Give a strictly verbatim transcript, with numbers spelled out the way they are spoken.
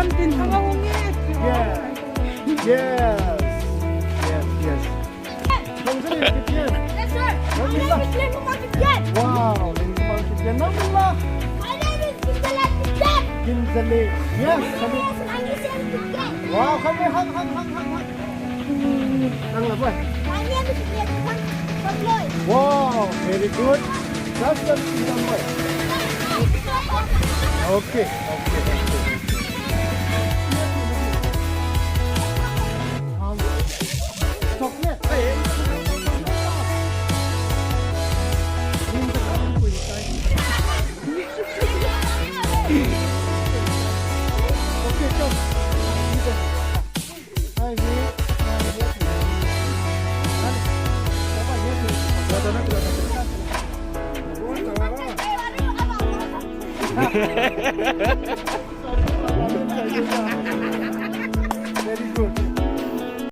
Yes. Yes. Yes, yes. Nang sali kipien. Yes, sir. Nang sali kipien. Wow, nang sali kipien. Nang sali. My name is Ginzale Kipien. Ginzale. Yes, sali. Yes, my name is Kipien. Wow, kami hang, hang, hang, hang, hang. Nang la, boy. My name is Kipien. Wow, very good. That's the reason why. Okay, okay, okay, okay. Um, chocolate. Okay, come.